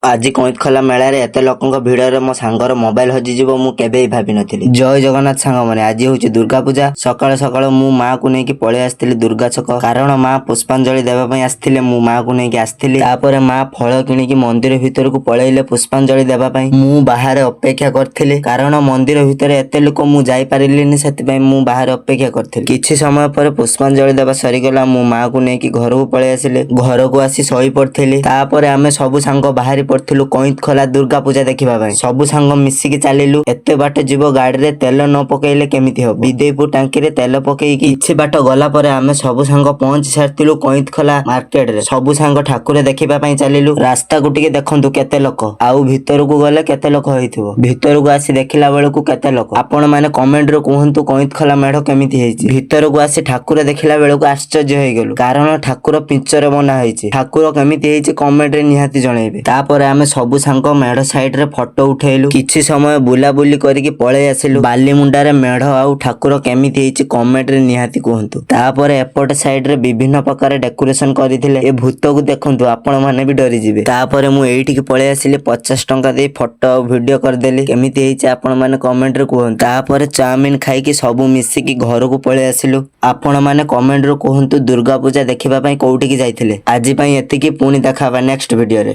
ଆଜି କଇଁତଖୋଲା ମେଳାରେ ଏତେ ଲୋକଙ୍କ ଭିଡରେ ମୋ ସାଙ୍ଗର ମୋବାଇଲ ହଜିଯିବ, ମୁଁ କେବେ ବି ଭାବିନଥିଲି। ଜୟ ଜଗନ୍ନାଥ ସାଙ୍ଗମାନେ, ଆଜି ହଉଛି ଦୁର୍ଗା ପୂଜା। ସକାଳୁ ସକାଳୁ ମୁଁ ମାଆକୁ ନେଇକି ପଳେଇ ଆସିଥିଲି ଦୁର୍ଗା ଛକ, କାରଣ ମା ପୁଷ୍ପାଞ୍ଜଳି ଦେବା ପାଇଁ ଆସିଥିଲେ। ମୁଁ ମାଆକୁ ନେଇକି ଆସିଥିଲି। ତାପରେ ମା ଫଳ କିଣିକି ମନ୍ଦିର ଭିତରକୁ ପଳେଇଲେ ପୁଷ୍ପାଞ୍ଜଳି ଦେବା ପାଇଁ। ମୁଁ ବାହାରେ ଅପେକ୍ଷା କରିଥିଲି, କାରଣ ମନ୍ଦିର ଭିତରେ ଏତେ ଲୋକ, ମୁଁ ଯାଇପାରିଲିନି। ସେଥିପାଇଁ ମୁଁ ବାହାରେ ଅପେକ୍ଷା କରିଥିଲି। କିଛି ସମୟ ପରେ ପୁଷ୍ପାଞ୍ଜଳି ଦେବା ସରିଗଲା। ମୁଁ ମାଆକୁ ନେଇକି ଘରକୁ ପଳେଇ ଆସିଲି। ଘରକୁ ଆସି ଶୋଇ ପଡିଥିଲି। ତାପରେ ଆମେ ସବୁ ସାଙ୍ଗ ବାହାରି ପଡିଥିଲୁ କଇଁତଖୋଲା ଦୁର୍ଗା ପୂଜା ଦେଖିବା ପାଇଁ। ସବୁ ସାଙ୍ଗ ମିଶିକି ଚାଲିଲୁ। ଏତେ ବାଟ ଯିବ, ଗାଡିରେ ତେଲ ନ ପକେଇଲେ କେମିତି ହବ? ବିଦେଇପୁର ଟାଙ୍କିରେ ତେଲ ପକେଇକି କିଛି ବାଟ ଗଲା ପରେ ଆମେ ସବୁ ସାଙ୍ଗ ପହଞ୍ଚି ସାରିଥିଲୁ କଇଁତଖୋଲା ମାର୍କେଟରେ। ସବୁ ସାଙ୍ଗ ଠାକୁର ଦେଖିବା ପାଇଁ ଚାଲିଲୁ। ରାସ୍ତାକୁ ଟିକେ ଦେଖନ୍ତୁ, କେତେ ଲୋକ। ଆଉ ଭିତରକୁ ଗଲେ କେତେ ଲୋକ ହେଇଥିବ। ଭିତରକୁ ଆସି ଦେଖିଲା ବେଳକୁ କେତେ ଲୋକ। ଆପଣ ମାନେ କମେଣ୍ଟରେ କୁହନ୍ତୁ, କଇଁତଖୋଲା ମେଢ କେମିତି ହେଇଛି? ଭିତରକୁ ଆସି ଠାକୁର ଦେଖିଲା ବେଳକୁ ଆଶ୍ଚର୍ଯ୍ୟ ହେଇଗଲୁ, କାରଣ ଠାକୁର ପିଞ୍ଚରେ ବନା ହେଇଛି। ଠାକୁର କେମିତି ହେଇଛି, କମେଣ୍ଟରେ ନିହାତି ଜଣେଇବେ। ତାପରେ ଆମେ ସବୁ ସାଙ୍ଗ ମେଢ ସାଇଡ ରେ ଫଟୋ ଉଠେଇଲୁ। କିଛି ସମୟ ବୁଲାବୁଲି କରିକି ପଳେଇ ଆସିଲୁ। ବାଲିମୁଣ୍ଡାରେ ମେଢ ଆଉ ଠାକୁର କେମିତି ହେଇଛି, କମେଣ୍ଟରେ ନିହାତି କୁହନ୍ତୁ। ତାପରେ ଏପଟ ସାଇଡ ରେ ବିଭିନ୍ନ ପ୍ରକାର ଡେକୋରେସନ କରିଥିଲେ। ଏ ଭୂତକୁ ଦେଖନ୍ତୁ, ଆପଣ ମାନେ ବି ଡରିଯିବେ। ତାପରେ ମୁଁ ଏଇଠିକି ପଳେଇ ଆସିଲି। 50 ଟଙ୍କା ଦେଇ ଫଟୋ ଆଉ ଭିଡିଓ କରିଦେଲି। କେମିତି ହେଇଛି, ଆପଣ ମାନେ କମେଣ୍ଟରେ କୁହନ୍ତୁ। ତାପରେ ଚାଉମିନ ଖାଇକି ସବୁ ମିଶିକି ଘରକୁ ପଳେଇ ଆସିଲୁ। ଆପଣ ମାନେ କମେଣ୍ଟରେ କୁହନ୍ତୁ, ଦୁର୍ଗା ପୂଜା ଦେଖିବା ପାଇଁ କୋଉଠିକି ଯାଇଥିଲେ? ଆଜି ପାଇଁ ଏତିକି। ପୁଣି ଦେଖା ହବା ନେକ୍ସଟ ଭିଡିଓରେ।